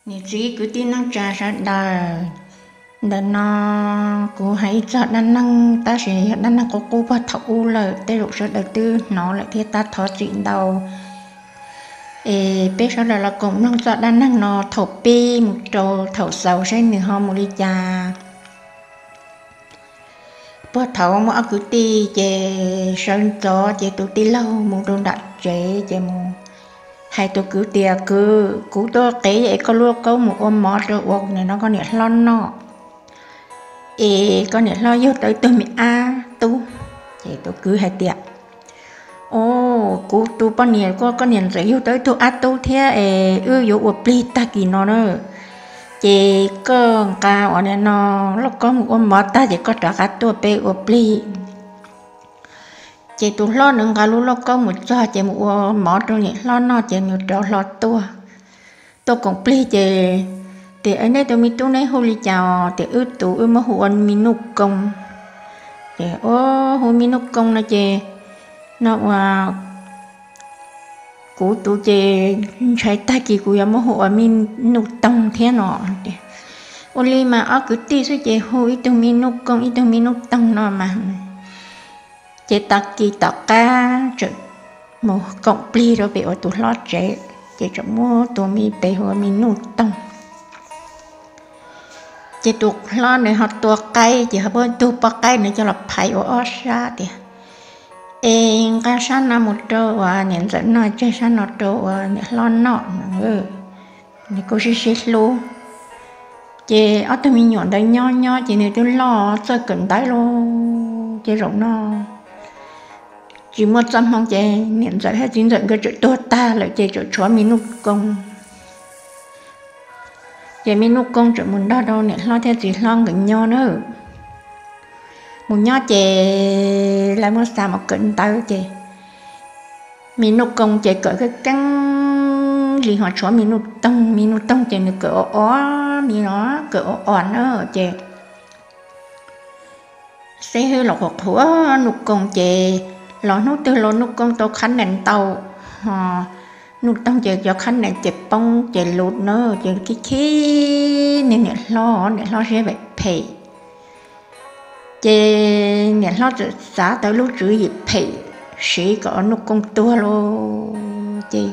Niam txiv kwv tij neej tsa sawv daws, ntawm no kuv hais ib txog dab neeg tab sis yog dab neeg qub qub puag thaum ub lawm, tej zaum sawv daws twb hnov lawm thiab tab thov txim ntau. Es peb sawv daws los koom mloog txoj dab neeg no thaum pib mus rau thaum xaus saib nws ho mus li cas. Puag thaum muaj ob kwv tij ces sawv ntxov ces tus tij laug mus rau nram tsev ces mus hais tus kwv tias, Kwv, kuv tuaj qev es koj lub lauj kaub mus ua mov rau ua nim no koj niam hlob noj, es koj niam hlob yug tau ib tug me ab tub. Ces tus kwv hais tias, O, kuv tus poj niam kuj koj niam ntxawm yug tau ib tug ab tub thiab es wb yuav ua plig tag kis no na, ces koj nqa ua nim no lauj kaub mus ua mov tag ces koj rov qab tuaj peb ua plig. Ces tus hlob nws nqa lub lauj kaub mus txog ces mus ua mov rau niam hlob noj ces nws rov hlo tuaj. Tuaj koom plig ces tias, Nej tus me tub neb hu li cas? Tias, Wb tus wb muab hu ua Me Nuj Koo. Ces, O, hu Me Nuj Koo no ces no ua kuv tus ces ntshai tag kis kuv yuav muab hu ua Me Nuj Toog thiab no. Ua li mas ob kwv tij xwb ces hu ib tug Me Nuj Koo ib tug Me Nuj Toog no mas. Ces tag kis tom qab tseem mus koom plig rau pem ua tus hlob tsev, ces tseem muab tus me pem hu ua Me Nuj Toog. Ces tus hlob nws ho tua qaib ces ho muab tug poj qaib nws coj los phais ua ob sab tias, Es nqa sab no mus rau ua niam ntxawm noj, tseg sab no rau ua niam hlob noj no. Nws kuj sib sib hlub. Ces ob tug me nyuam ntawd nyob nyob ces nws twb loj txawj kawm ntawv lawm ces zaum no tsis muaj txoj hmoo ces niam ntxawm thiab txiv ntxawm nkawd tseem tuag tag lawm ces tseem tshuav Me Nuj Koo. Ces Me Nuj Koo tseem mus nrog rau niam hlob thiab txiv hlob nkawd nyob na. Mus nyob ces lawv muab xa mus kawm ntawv ces Me Nuj Koo ces kawm keeb keeb li ho tshuav Me Nuj Toog. Me Nuj Toog ces nws kawm o o, Me no kawm o o na ces xib hwb los qhuas qhuas Nuj Koo ces los hnub twg los Nuj Koo tau khab nees ntau, ho Nuj Toog ces cov khab nees ces poob ces lus na ces khib khib niag niam hlob, niam hlob siab phem phem. Ces niam hlob txawm xav tau lub tswv yim phem siv kom Nuj Koo tuag lawm ces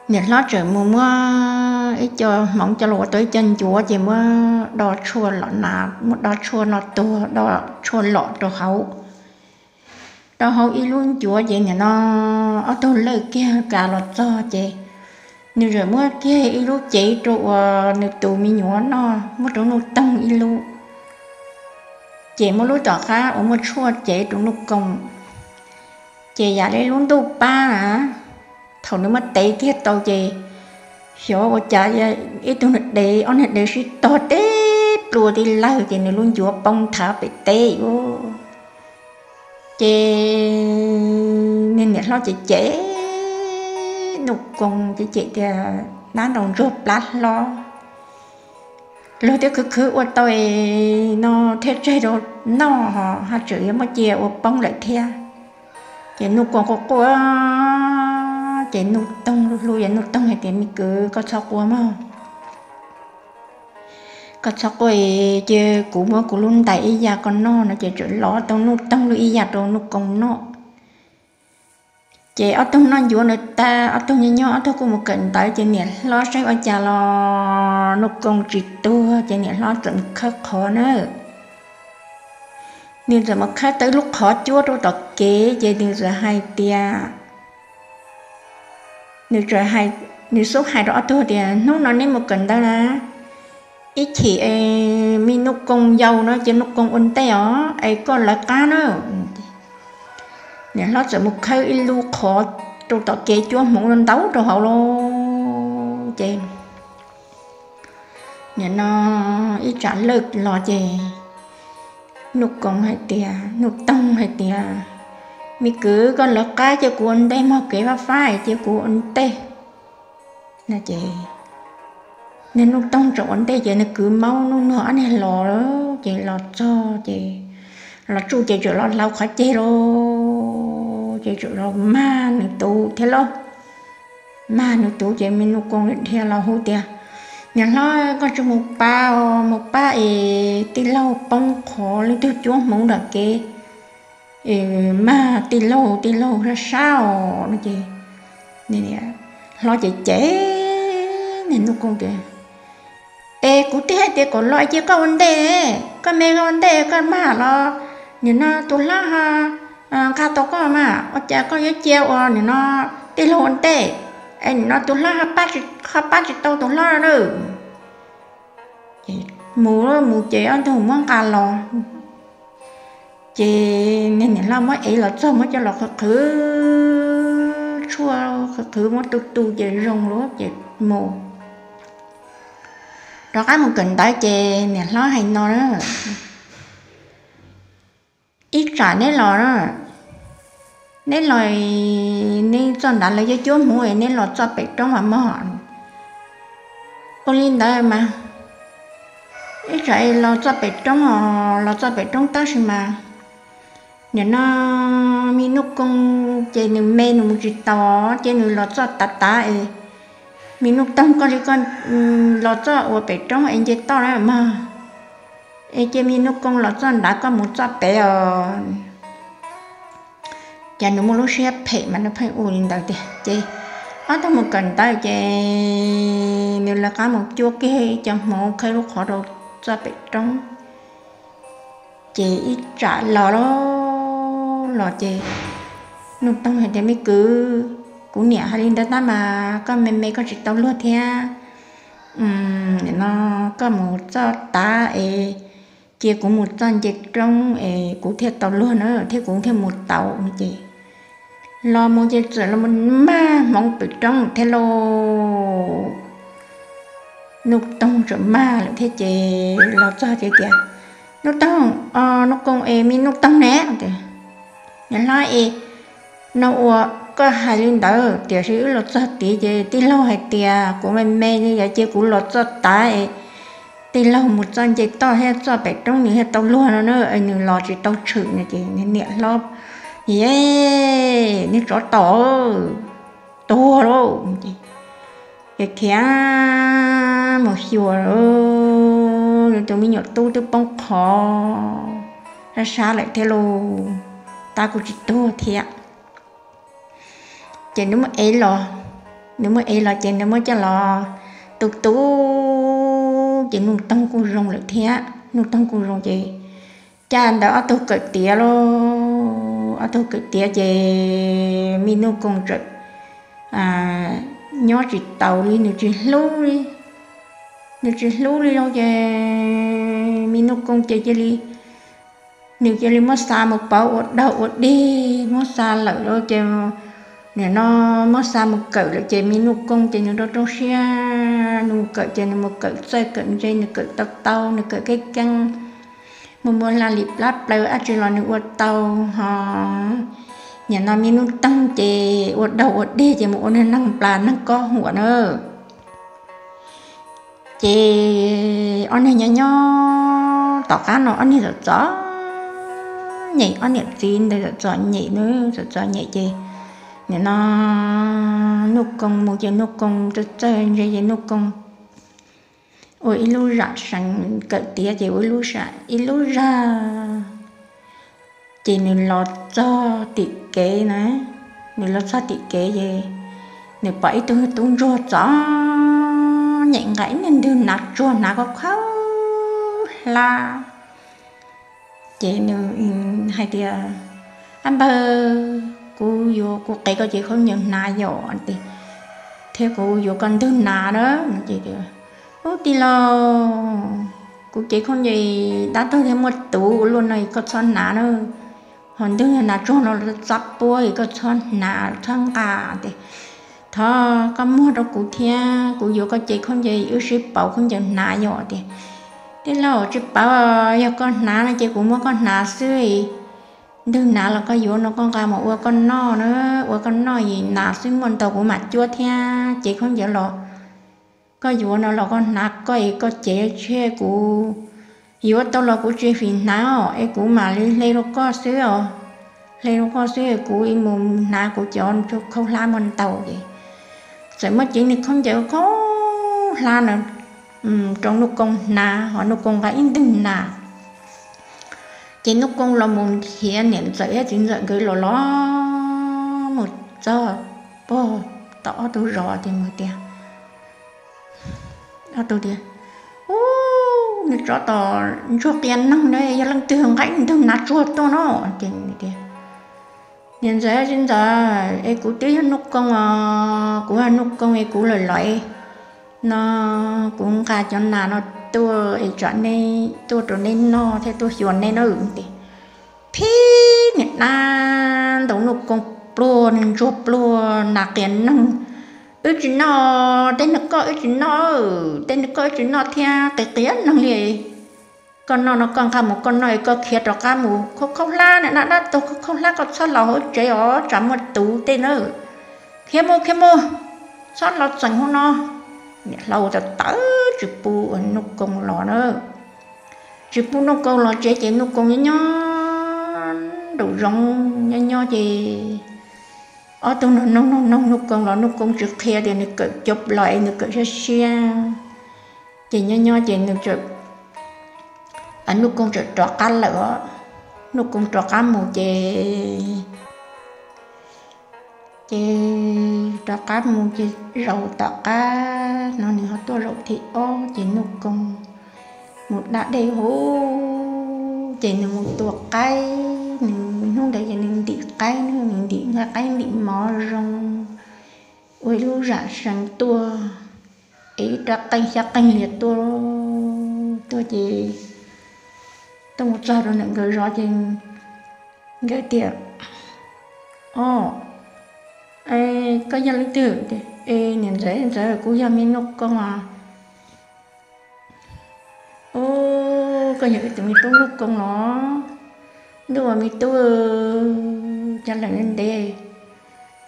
niam hlob txawm mus muab ib co hmoov coj los ua tau ib co ncuav ces muab do tshuaj los na, muab do tshuaj no tuag, do tshuaj lom rau hauv. Rau hauv ib lub ncuav ces nim no ob tug lawj kiag kas los txog ces nws txawm muab kiag ib lub cev rau uas nws tus me nyuam noj, muab rau Nuj Toog ib lub. Ces muab lub tom qab uas muaj tshuaj cev rau Nuj Koo. Ces yam li lub ntuj pab na, thaum nws muab tev kiag tau ces xyov ua cas ib tug niag dev, ob niag dev sib tog teb plua tib lawg ces nws lub ncuav poob thav pem teb. Ces niag niam hlob ces cem Nuj Koo ces cem tias, Nab nraus ntsuag plab hlob, luag twb khwv khwv ua tau no thiaj tseg rau noj, ho tseem yuav muab cia ua poob lawm thiab. Ces Nuj Koo quaj quaj, ces Nuj Toog hlub hlub yog Nuj Toog hais tias, Me kwv, koj txhob quaj mog, koj txhob quaj, cia kuv muab kuv lub ntais ib yam koj noj no. Ces txawm los tau Nuj Toog lub ib yam rau Nuj Koo noj. Ces ob tug noj ncuav ntawd tag, ob tug nyob nyob ob tug kuj mus kawm ntawv, ces niam hlob saib ua cas los Nuj Koo tsis tuag, ces niam hlob txawm mus khawb qhov na. Nws txawm mus khawb tau ib lub qhov cuab rau tom kev, ces nws txawm hais tias, nws txawm hais, nws xub hais rau ob tug tias, Hnub no neb mus kawm ntawv na, ib chim Me Nuj Koo yau no ces Nuj Koo ua ntej os, es koj lawv qab na. Niam hlob txawm mus khawb ib lub qhov rau tom kev cuab hmoov ntau rau hauv lawm ces nim no ib tsam lawj los ces Nuj Koo hais tias, Nuj Toog hais tias, Me kwv, koj lawv qab, cia kuv ua ntej mog, kev fab fab, cia kuv ua ntej. Ces niag Nuj Toog tseem ua ntej ces nws kwv Maub Nuj Nuag ob niag los ces los txog ces los tsuj ces tseem los hlauv qhov ceg lauj, ces tseem los mag nws tus thiab lauj. Mag nws tus ces me Nuj Koo dhia los hu tias, Niam hlob, koj tsis mus pab, mus pab es tij laug poob qhov lub tug cuab hmoov nram kev, mag tij laug, tij laug sab sab os no ces hlob ces cem, niag Nuj Koo tias, Es kuv twb hais tias kom los cia koj ua ntej, koj me ua ntej koj mag los, nim no tus hlob ho nqa tau koj mas ua cas koj yuav cia uas nim no tij laug ua ntej, es nim no tus hlob ho pab tsis tau tus hlob no na. Mus mus ces ob tug muab nqa los, ces niag niam hlob muab ev los txog muab coj los qhwv qhwv tshuaj, qhwv qhwv muab tu tu ces zoo lawm ces mus. Rov qab mus kawm ntawv ces niam hlob hais no na, Ib tsam neb los, neb los, neb txoj nrad lawv yuav cuab hmoov es neb los txoj pem roob mas mog. Ua li ntawd mas ib tsam los txoj pem roob, los txoj pem roob tab sis mas nim no me Nuj Koo ces nws me nws mus tsis taus ces nws los txoj tav tav es me Nuj Toog koj li koj los txoj ua pem roob es nce toj na mog, es cia me Nuj Koo los txoj nrad koj mus txoj pem os. Ces nws muaj lub siab phem mas nws pheej ua li ntawd tiag ces ob tug mus kawm ntawv ces nws lawv qab mus cuab kiag cov hmoov khawb lub qhov rau txoj pem roob. Ces ib tsam los los ces Nuj Toog hais tias, Me kwv, kuv niam hais li ntawd tab mas koj me me koj tsis tau luag thiab. No koj mus txoj tav es cia kuv mus txoj nce roob es kuv thiaj tau luag na thiab kuv thiaj mus tau no ces los mus ces txawm los mag hmoov pem roob thiab lauj. Nuj Toog txawm mag lawm thiab ces los txog ces tias, Nuj Toog, Nuj Koo es me Nuj Toog ne? Niam hlob es, no ua koj hais li ntawd tiam sis wb los txog tid ces tij laug hais tias kuv me me li yog cia kuv los txoj tav es tij laug mus txoj nce toj thiab txoj pem roob nws thiaj tau luag no na, nws los tsis tau tshwm no ces niam hlob, Ye, nws tsov tom tuag lauj. Ces khiav mus xyuas, nws tus me nyuam tub twb poob qhov sab sab lawm thiab lauj, tab kuj tsis tuag thiab. Ces nws muab ev los, nws muab ev los ces nws muab coj los tu tu, ces Nuj Toog kuj zoo lawm thiab. Nuj Toog kuj zoo ces cas ntawd ob tug kawm tiav lauj, ob tug kawm tiav ces me Nuj Koo txawm nyob tsis taus li, nws tsis hlub li, nws tsis hlub li lauj ces me Nuj Koo ces cia li, nws cia li muab xa mus pauv ua daug ua dig, muab xa lawm lauj ces nim no muab xa mus kawm lawm ces me Nuj Koo ces nws rau rau siab, nws mus kawm ces nws mus kawm txawj kawm ntse, nws kawm tau tau, nws kawm keeb keeb, mus muag la lim plab plaws dab tsi los nws ua tau ho. Nim no me Nuj Toog ces ua daug ua dig ces mus ua niag neeg nplas neeg kob huam na. Ces ob niag nyob nyob tom qab no ob niag txom txom nyem, ob niam txiv ntawd txom txom nyem na, txom txom nyem ces nim no Nuj Koo mus ces Nuj Koo txawj txawj ntse ces Nuj Koo ua ib lub zam seev kawm tiav ces ua ib lub zam, ib lub zag ces nws los txog tim kev na, nws los txog tim kev ces nws pom ib tug tub ntsuag txom nyem nqa ib niag ntwg hnav tsuag hnav khaub khaub hlab. Ces nws hais tias, Ab npawg, kuv yuav, kuv qev koj cev khaub ncaws hnav yom, thiab kuv yuav koj ntwg hnav na. Ub, tij laug, kuv cev khaub ncaws dab tuag thiab muaj tuv ua luaj no koj txhob hnav na. Ho ntwg hnav tsuag no txab puab koj txhob hnav txhob nqa. Ces thov koj muag rau kuv thiab, kuv yuav koj cev khaub ncaws wb sib pauv khaub ncaws hnav yom. Tias, Tij laug, tsis pauv, yog koj hnav no ces kuv muab koj hnav xwb. Ntwg hnav los koj yuav no koj nqa mus ua koj noj na, ua koj noj es hnav xwb, muaj ntau kuv mam cuab thiab. Cev khaub ncaws los koj yuav no los koj hnav koj es koj cev, tsis kuv yuav tau los kuv tsis fim hnav os, es kuv mam li hle rau koj xwb os. Hle rau koj xwb, kuv ib mus hnav kuv cov khaub hlab muaj ntau ces txawm muaj cev niag khaub ncaws khaub hlab na rau Nuj Koo hnav, ho Nuj Koo nqa ib ntwg nas. Ces Nuj Koo los mus nrhiav niam ntxawm thiab txiv ntxawm nkawd los los mus txog puag tom ob tug zos ces mus tias, ob tug tias, Ub, niag tsov tom ntsuag qia neeg na, yog leej twg nqa ib ntwg nas tsuag tuaj no? Ces tias, Niam ntxawm thiab txiv ntxawm, es kuv twb yog Nuj Koo os, kuv yog Nuj Koo es kuv lawm los no, kuv nqa cov nas no tuaj es tsam neb tuaj rau neb noj thiab tuaj xyuas neb na. Ces phib niag dab ntaus Nuj Koo pluag, nws ntsuag pluag, nas qia neeg. Wb tsis noj, tej neeg koj wb tsis noj, tej neeg koj wb tsis noj thiab, qia qia neeg li. Koj noj no koj nqa mus koj noj es koj khiav rov qab mus, khaub khaub hlab na, dab dab tuag khaub khaub hlab, koj txhob los hauv tsev os, tsam muaj tus tej na. Khiav mus, khiav mus, txhob los txeem hauv no. Niam hlau tawv tawv tsis pub Nuj Koo los na. Tsis pub Nuj Koo los tsev ces Nuj Koo nyob nyob nraum zoov, nyob nyob ces ob tug noog noog noog noog Nuj Koo los Nuj Koo tsis qhia tias nws kawm cov los es nws kawm siab siab. Ces nyob nyob ces nws, Nuj Koo txawm rov qab lawm os. Nuj Koo rov qab mus ces, ces rov qab mus ces zaum tom qab no nws ho tuaj zaum thib ob ces Nuj Koo mus da dej huv ces nws mus tua qaib, nws hnub ntawd ces nws ntim qaib, nws ntim nqa qaib ntim mov zoo, ua ib lub zam seev tuaj, es ib rab qeej xyab qeej lias tuaj, tuaj ces tuaj mus txog rau ntawm nkawd zos ces nkawd tias, O, koj yog leej twg? Es niam ntxawm, ntxawm, kuv yog me Nuj Koo os. O, koj yog wb tus me tub Nuj Koo los? Ntuj, me tub, cas lawm ntev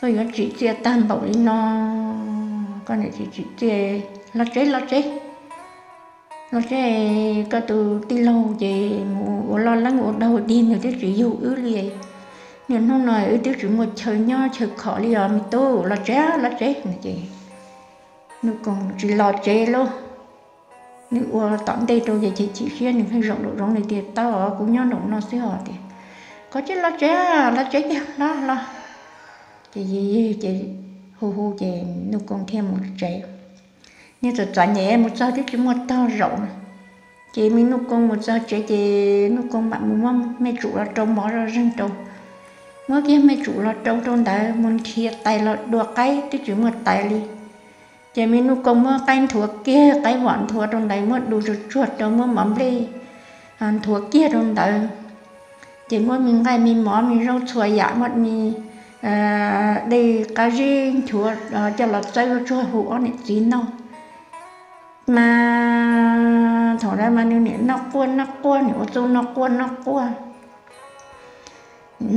koj yuav tsim txiaj tag npaum li no, koj niam tsis tsim txiaj. Los tsev, los tsev, los tsev, koj tus tij laug ces mus ua loj leeb ua daug dig, nws twb tsis yug wb li. Niaj hnub no wb twb tsis muaj chaw nyob chaw khom li os me tub, los tsev, los tsev no ces Nuj Koo tsis los tsev lauj. Nws ua tom ntej rau ces chim siab, nws pheej zaum nraum zoov, nws tias, Tau os, kuv nyob nraum no xwb os. Tias, Koj tsis los tsev, los tsev kiag, los, los. Ces yig yig ces hu hu ces Nuj Koo thiaj mus tsev. Nws txawm txom nyem mus txog twb tsis muaj tog zaum na. Ces me Nuj Koo mus txog tsev ces Nuj Koo mam mus muab me tsum los rau, mov zoj zeeg rau. Muab kiag me tsum los rau rau ntawd, mus nrhiav tais los dua qaib twb tsis muaj tais li. Ces me Nuj Koo muab qaib nthuav kiag, qaib vom nthuav rau ntawd, muab du tsuag tsuag rau, muab mov nplej nthuav kiag rau ntawd. Ces muab me nqaij me mov me zaub txhua yam, muab me dej qab zib nchuav coj los txawb tsuag hu ob niam txiv noj. Mas thaum ntawd mas nws niam noj quaj noj quaj, nws ua txuj noj quaj noj quaj.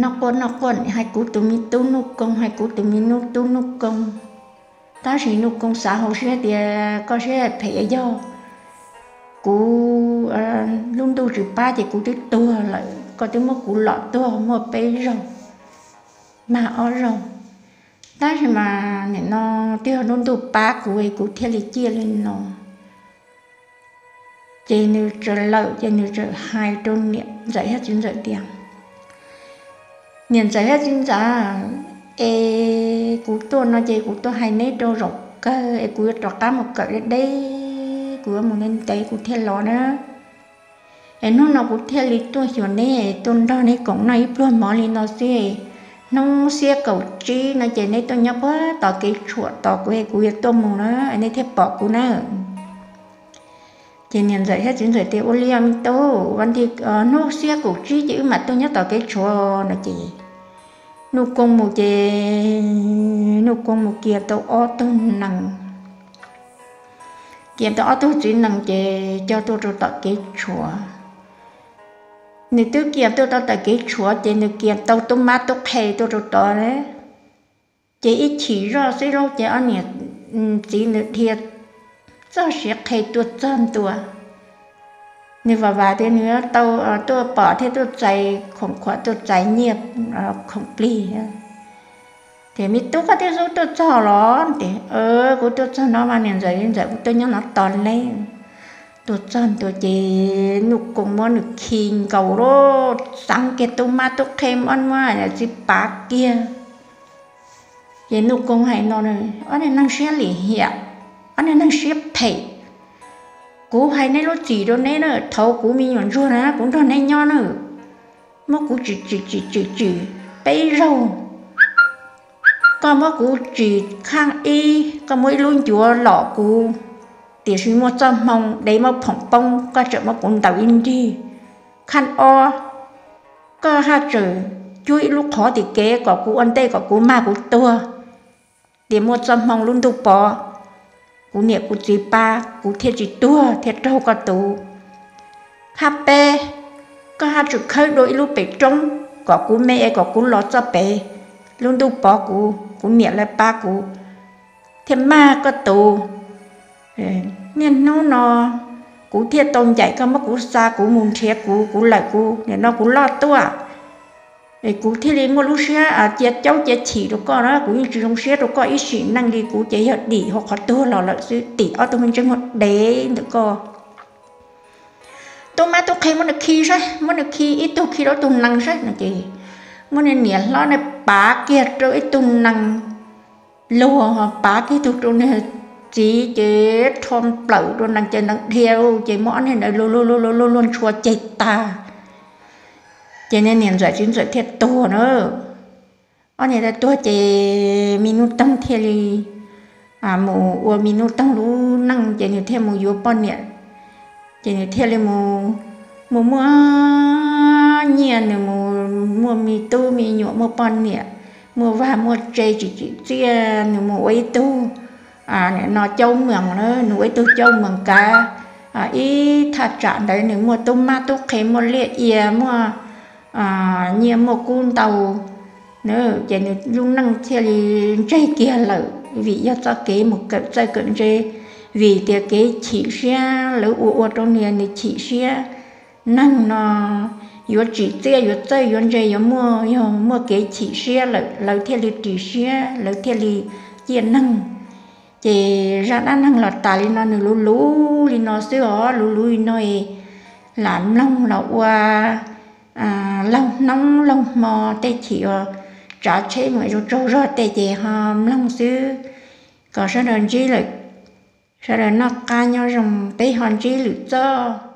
Noj quaj noj quaj, nws hais, Kuv tus me tub Nuj Koo, hais kuv tus me tub Nuj Koo. Tab sis Nuj Koo xav hauv siab tias, Koj siab phem, yog kuv lub ntuj tsis pab ces kuv twb tuag lawm, koj twb muab kuv lom tuag muaj peb zaug, mag ob zaug. Tab sis mas nim no twb yog lub ntuj pab kuv, kuv thiaj li ciaj li no. Ces nws txawm lawm ces nws txawm hais rau niam ntxawm thiab txiv ntxawm tias, Niam ntxawm thiab txiv ntxawm, es kuv tuaj no ces kuv tuaj hais neb rau zaum kawg es kuv yuav rov qab mus kawm deb deb, kuv yuav mus ntev ntev kuv thiaj los na. Es hnub no kuv thiaj li tuaj xyuas neb, tuaj nrog neb koom noj ib pluag mov li no xwb. Hnub xiab kaum tsib no ces neb tuaj nyob puag tom kev tshuam tos kuv es kuv yuav tuaj mus na, neb thiaj pom kuv na. Ces niam ntxawm thiab txiv ntxawm tias, Ua li os me tub, hnub xiab kaum tsib ces wb mam tuaj nyob tom kev tshuam no. Ces Nuj Koo mus ces Nuj Koo mus kiag tau ob tug nees, kiag tau ob tug txiv nees ces coj tuaj rau tom kev tshuam. Nws twb kiag tuaj tau tom kev tshuam ces nws kiag tau tub mab tub qhe tuaj rau tod. Ces ib chim zoj xwb lauj ces ob niam txiv nws dhia txoj siav qhe tuaj txog ntua. Nws vam vam tias nws tau tuaj pom thiab tuaj txais khoom khuam, tuaj txais nyiaj khoom plig. Ces, Me tub, koj twb xub tuaj txog los? Tias, Kuv tuaj txog no mas niam ntxawm, ntxawm, kuv tuaj nyob no tos neb. Tuaj txog ntua ces Nuj Koo muab nws khi nkaus lawm, xav kiag tub mab tub qhe, muab txiv pav kiag. Ces Nuj Koo hais no, Ob neeg siab lim hiam, ob neeg siab phem, kuv hais neb lub txim rau neb na, thaum kuv me nyuam ntsuag na kuv nrog neb nyob na, muab kuv tsim tsim tsim tsim tsim peb zaug. Koj muab kuv tsim khaj ib, koj muab ib lub ncuav lom kuv, tiam sis muaj txoj hmoo dev muab phoom poob, koj tseem muab kuv ntaus ib nrig. Khaj ob, koj haj tseem cuab ib lub qhov tim kev kom kuv ua ntej kom kuv mag kuv tuag, tias muaj txoj hmoo lub ntuj pov, kuv niam kuv txiv pab kuv thiaj tsis tuag thiaj raug koj tus. Khaj peb, koj haj tseem khawb dua ib lub pem roob kom kuv me es kom kuv los txoj pem, lub ntuj pov kuv, kuv niam lawv pab kuv thiaj mag koj tus. Niaj hnub no kuv thiaj tau ncaim koj muab kuv xa kuv mus nrhiav kuv, kuv lawm kuv, nim no kuv loj tuaj, kuv thiaj li muaj lub siab cia caub cia chim rau koj na, kuv yeej tsis zoo siab rau koj ib sim neej li, kuv ces yog dim hauv qhov tuag los lawm xwb, tim ob tug me ntseej muag dev ntawm koj. Tub mab tub qhe muab nws khi saib, muab nws khi ib tug khi rau ib tug nees saib no ces muab nws niam hlob na pav kiag rau ib tug nees luag, pav kiag tug rau nws txiv ces rho plaws rau nees ces nees dhia, ces muab ob niag ntawd luag luag luag luag luag ntshua ceg tag. Ces niam ntxawm txiv ntxawm thiaj tuag na. Ob niag tuag ces Me Nuj Toog thiaj li mus ua Me Nuj Toog lub neej ces nws thiaj mus yuav poj niam. Ces nws thiaj li mus muaj muaj nyiaj, nws mus muaj me tub me nyuam, muaj poj niam, muaj vaj muaj tse tsim tsim txiaj, nws mus ua ib tug no caub moos na, nws ua ib tug caub moos kav ib thaj tsam ntawd nws muaj tub mab tub qhe, muaj liaj ia, muaj nyiaj muaj kub ntau. Ces nws lub neej thiaj li ntseg kiag lawm vim yog txoj kev mus kawm txawj kawm ntse, vim tias kev chim siab lawv ua ua rau nws, nws chim siab. Neeg no yuav tsim txiaj yuav txawj yuav ntse yuav muaj, yog muaj kev chim siab lawm lawv thiaj li ris siab, lawv thiaj li ciaj neeg. Ces zaj dab neeg los tas li no, nws luv luv li no xwb os, luv luv li no. Lam mloog los ua laug hnub laug hmo tej chim uas tsav tsheb mus tsaug zog tej ces ho mloog xwb, kom sawv daws ntsib lawm, sawv daws noj qab nyob zoo, peb ho ntsib lwm txoj.